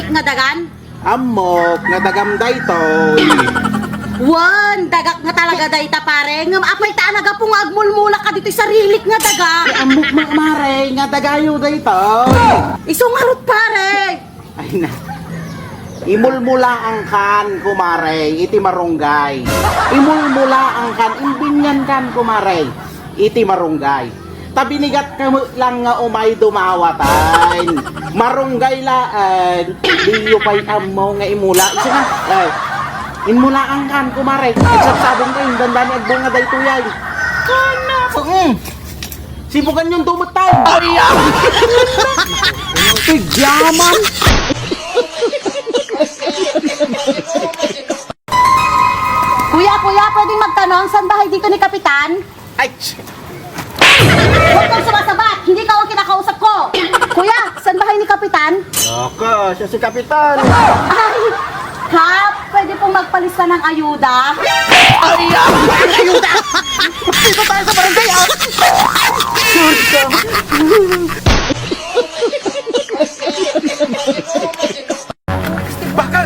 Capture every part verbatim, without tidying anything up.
nga dagan? Ammok nga dagam daytoy. Wen, dagak nga talaga dayta, pare. Ngem apay ta a nagapu nga agmulmulak ka ditoy sarilik nga daga? Ay, ammok, ma-, mare, nga dagayo daytoy. Isu ngarud, pare. Ay na. Imulmulaangkan, kumare, iti marunggay. Imulmulaangkan, imbinyankan, kumare, iti marunggay. Ta binigat ka met lang nga umay dumawatan. Marunggay laeng, diyo pay ammo nga imula. Isu nga, ay, inmulaangkan, kumare. Nagsabsabong kayo, dandani agbunga daytoy ay. Kana, mm. Sibukan yung tumutay. Ay, ah! Tigyaman! Kuya, kuya, pwedeng magtanong, saan bahay dito ni Kapitan? Ay, ch- Huwag kang sumasabat! Hindi ka ang kinakausap ko! Kuya, saan bahay ni Kapitan? Ako, siya si Kapitan. Ay! Kap, pwede pong magpalista ng ayuda? Ay, ah! Ayuda! Dito tayo sa barangay, ah! Sorry ka. Bakal!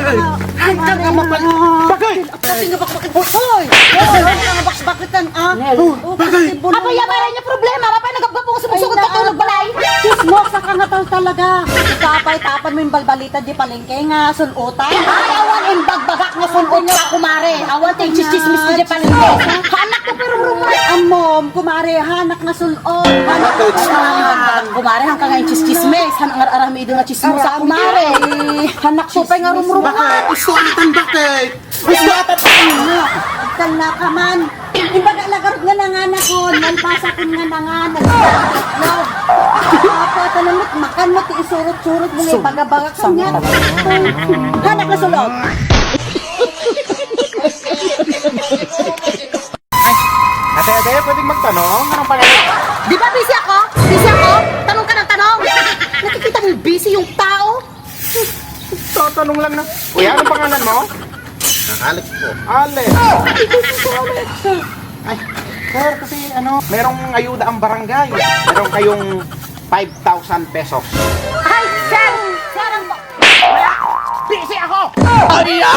Hanggang nga mapal-, bakal! Kasi nga bakbak-, hoy! Hoy, ano nga bakbakitan, ah? Oh, bakal! Apo, ya, maray niya problema. Mapay nagapgapong sumusugot ka tulog balay. Chismosa ka nga tao talaga. Ikaw, apay, tapan mo yung balbalita di palengke nga sul-utan. Ay, awan imbagbagak nga sul-ut ka, kumare. Awan tayo chismis ko di palengke. Hanak ko pero rumor. Amom, kumare, hanak nga sul-ut. Hanak nga sul-ut. Kumare, hangka nga yung chismis. Han, ngar-aram idu nga chismosa, kumare. Hanak ko pa'y nga rumruma. Bakit? Gusto atan, bakit? Gusto atan, bakit? Agkal na ka man. Imbaga, lagarod nga nanganakon, nalpasakon nga nanganak. No. Apo, ito naman, makan mo, ti isurot-surot mo, nga ibagabagak ka nga. Hanak na sul-ut. Ay, ate, ate, pwedeng magtanong? Anong pangalan? Di ba busy ako? Busy ako? Tanong ka ng tanong. Nakikita mo busy yung tao? Tatanong lang na. Kuya, anong pangalan mo? Alex po. Alex. Ay, sir, kasi ano, merong ayuda ang barangay. Meron kayong five thousand pesos. Ay, sir! Sir, ang ba-, busy ako! Ay, ah!